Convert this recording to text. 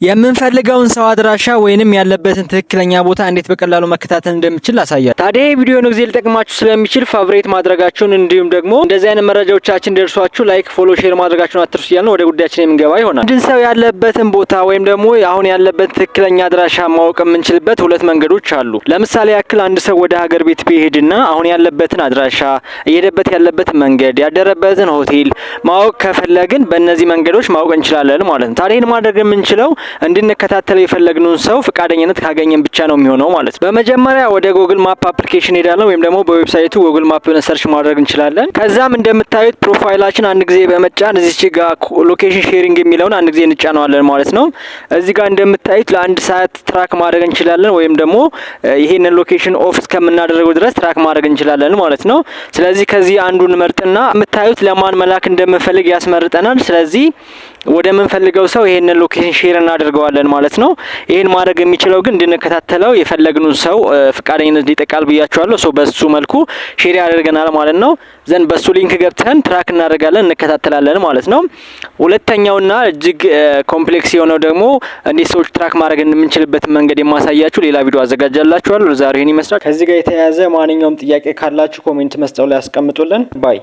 የምንፈልገውን ሰው አድራሻ ወይንም ያለበትን ትክክለኛ ቦታ እንዴት በቀላሉ መከታተል እንደምችል አሳያለሁ። ታዲያ ይህ ቪዲዮ ነው ጊዜ ሊጠቅማችሁ ስለሚችል favorite ማድረጋችሁን እንዲሁም ደግሞ እንደዚህ አይነት መረጃዎቻችን ደርሷችሁ like፣ follow፣ share ማድረጋችሁን አትርሱ እያልን ወደ ጉዳያችን የምንገባ ይሆናል። አንድን ሰው ያለበትን ቦታ ወይም ደግሞ አሁን ያለበትን ትክክለኛ አድራሻ ማወቅ የምንችልበት ሁለት መንገዶች አሉ። ለምሳሌ ያክል አንድ ሰው ወደ ሀገር ቤት ቢሄድና አሁን ያለበትን አድራሻ፣ እየሄደበት ያለበትን መንገድ፣ ያደረበትን ሆቴል ማወቅ ከፈለግን በእነዚህ መንገዶች ማወቅ እንችላለን ማለት ነው። ታዲያ ይህን ማድረግ የምንችለው እንድንከታተል የፈለግነውን ሰው ፈቃደኝነት ካገኘን ብቻ ነው የሚሆነው ማለት ነው። በመጀመሪያ ወደ Google Map application ሄዳለን ወይም ደግሞ በ website ኡ Google Map ብለን search ማድረግ እንችላለን። ከዛም እንደምታዩት profile ኣችን አንድ ጊዜ በመጫን እዚች ጋር location sharing የሚለውን አንድ ጊዜ እንጫነዋለን ማለት ነው። እዚህ ጋር እንደምታዩት ለአንድ ሰዓት track ማድረግ እንችላለን ወይም ደግሞ ይሄንን location off እስከምናደርገው ድረስ track ማድረግ እንችላለን ማለት ነው። ስለዚህ ከዚህ አንዱን መርጥና የምታዩት ለማን መላክ እንደምንፈልግ ያስመርጠናል። ስለዚህ ወደምንፈልገው ሰው ይሄንን location share እናደርገዋለን ማለት ነው። ይሄን ማድረግ የሚችለው ግን እንድንከታተለው የፈለግነውን ሰው ፍቃደኝነት ይጠይቃል ብያችኋለሁ። So በሱ መልኩ share ያደርገናል ማለት ነው። Then በሱ link ገብተን track እናደርጋለን፣ እንከታተላለን ማለት ነው። ሁለተኛውና እጅግ complex የሆነው ደግሞ እንዴት ሰዎች track ማድረግ የምንችልበትን መንገድ የማሳያችሁ ሌላ ቪዲዮ አዘጋጃላችኋለሁ። ዛሬ ይሄን ይመስላል። ከዚህ ጋር የተያያዘ ማንኛውም ጥያቄ ካላችሁ comment መስጫው ላይ አስቀምጡልን። Bye.